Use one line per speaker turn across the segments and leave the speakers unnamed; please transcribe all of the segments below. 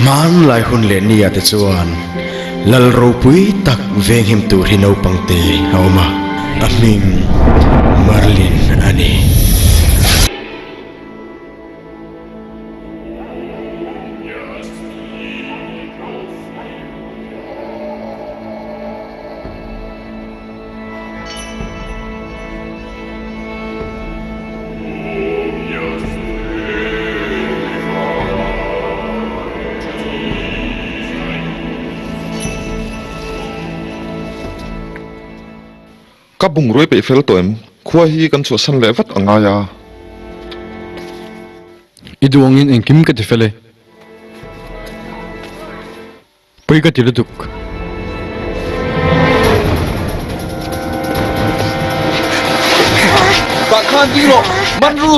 Hmanlai hun leh ni ah te chuan Lal ropui tak venghim tur hi naupang te a awm a, a hming Merlin a ni.
Ka bungrua i peih fel tawh em? Khua hi kan chhuahsan leh vat a ngai a.
I duh angin engkim ka ti fel e. Pui ka ti lutuk.
Tah khan ding rawh, man ru!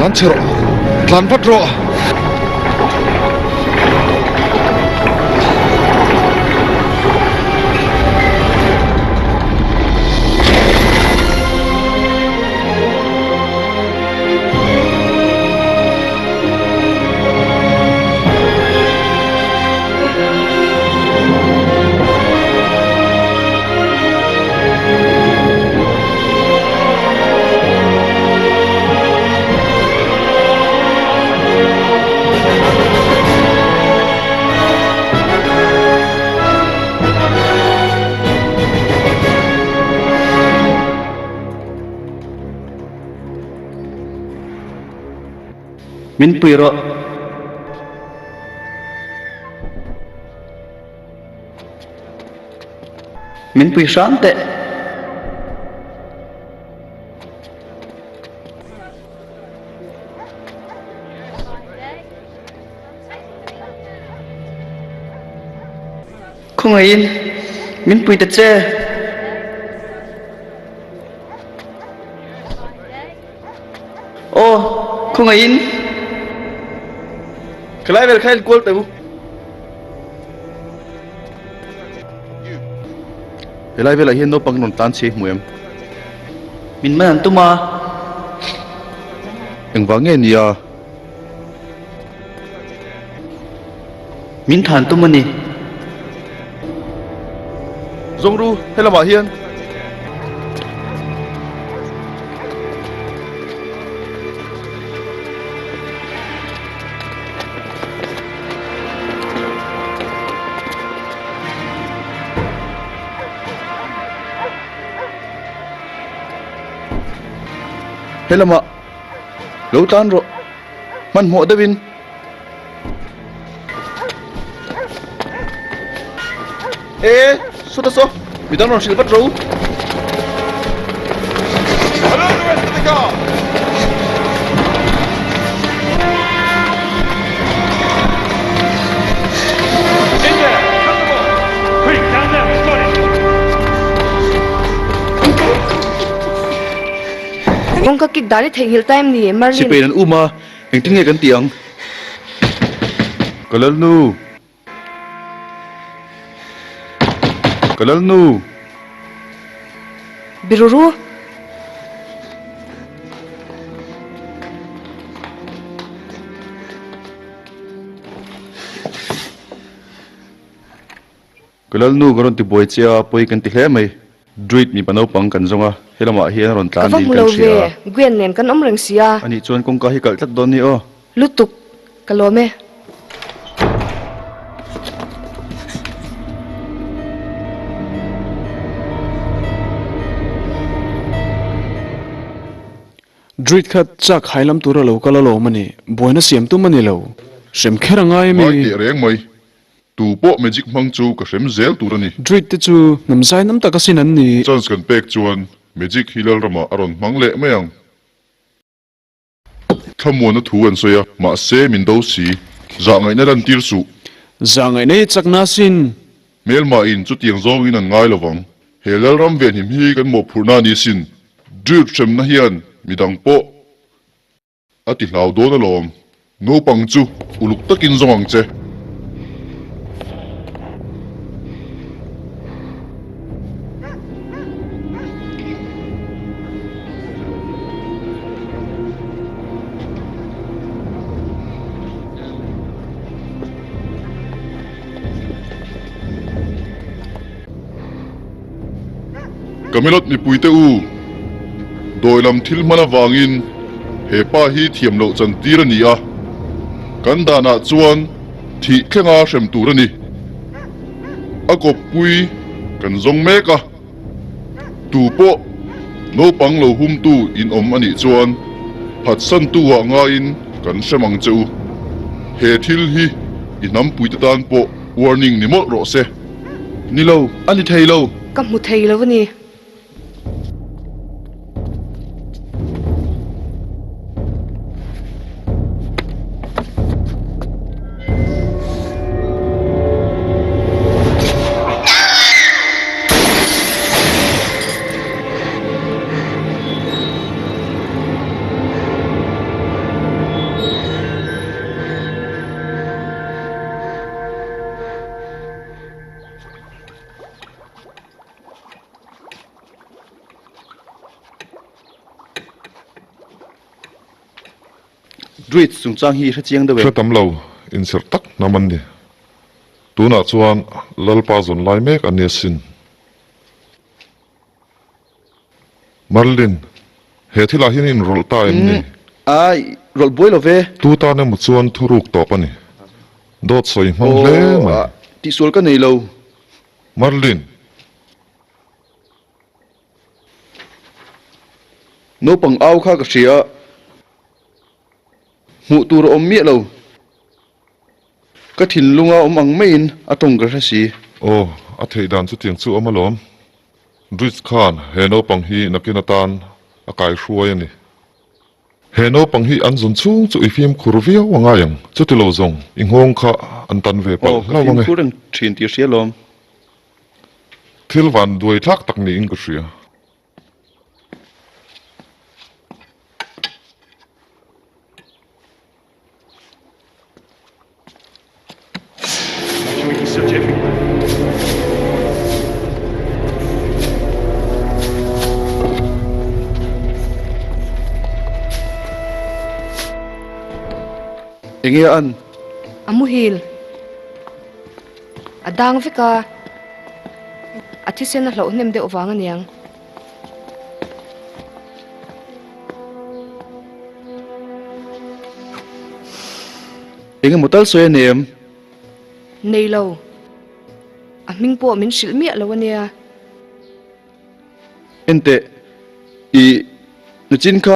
Tlan chhe rawh, tlan vat rawh.
Min pui rawh. Min pui hram teh. Khawngaihin min pui ta che. Aw, khawngaihin.
Ka lai vel kha en kual teh u. He lai velah hian naupang rawn tlan chhe hmu em?
Min man an tum a.
Engvang nge nia?
Min than tum a ni.
Zawngru, helamah hian. Helamah lo tan rawh. Hmanhmawh deuhin. E, sawta saw, midang rawn hrilh vat ro.
Kawngka kik dan i theihnghilh ta em ni, Merlin?
Sipai an um a, Engtin nge kan tih ang? Ka lalnu! Ka lalnu!
Biruru!
Ka lalnu ka rawn ti buai che a, pawi kan ti hle mai. Druid mipa naupang kan zawng a, he lamah hian a rawn
Ka
tlan
va
niin
hmu
kan
lo
hria
ve,
a.
Gwen nen kan awm reng si a.
Anih chuan kawngka hi kalh tlat dawn ni aw.
Lutuk, ka lawm e.
Druid kha chak hai lam tura lo kal alawm a ni. Buaina siam tum a ni lo. Hrem kher a ngai ami?
Ngai teh reng mai. Tu pawh magic hmang chu ka hrem zel tur a ni.
Druid te chu hnam zai nam tak asin an ni.
Chance kan pek chuan magic hi Lalramah a rawn hmang leh mai ang. Thlamuanna thu an sawi a, mahse min do si. Zahngaihna lantir suh.
Zahngaihna hi chakna asin.
Hmelmahin chutiang zawngin an ngai lovang. He Lalram venhim hi kan mawhphurhna a ni sin. Druid hremna hian midang pawh a ti hlau dawn alawm. Naupang chu uluk takin zawng ang che. Camelot mipuite u, dawi lam thil hman avangin he pa hi thiam loh chantir a ni a, kan danah chuan thih thlenga hrem tur a ni. A kawppui kan zawng mek a, tu pawh naupang lo humtu in awm a nih chuan phatsantu ah ngaiin kan hrem ang che u. He thil hi i hnampuite tan pawh warning ni mawlh rawh se.
Ni lo, a ni thei lo.
Ka hmu thei lo a ni.
Druids chungchang hi i hre chiang deuh em?
Hre tam lo, inserh tak hnam an ni. Tunah chuan Lalpa zawn lai mek an ni asin. Merlin, he thilah hian i inrawlh ta em ni?
Umm, ai, rawlh buai lo ve.
Tu tan emaw chuan thuruk tawp a ni. Dawt sawi hmang hle mai.
Aw, tihsual ka nei lo.
Merlin.
Naupang au kha ka hria a, hmuh tur a awm miah lo. Ka thinlunga awm ang maiin a tawng ka hre si.
Aw, a theih dan chutiang chu awm alawm. Dritz khan he naupang hi nakin atan a kaihruai a ni. He naupang hi an zun chhung chu i fimkhur viau a ngai ang, chuti lo zawng i nghawng kha an tan ve palh
Aw, ka
hlauh ang e.
fimkhur reng thin tih hria lawm.
Thil van duai thlak tak niin ka hria.
Enge a an?
A muhil. A dang vek a. A thisen a hlauh hnem deuh vang aniang.
Eng emaw tal sawi a nei em?
Nei lo. A hming pawh min hrilh miah lo a nia.
Enteh, i nachin kha.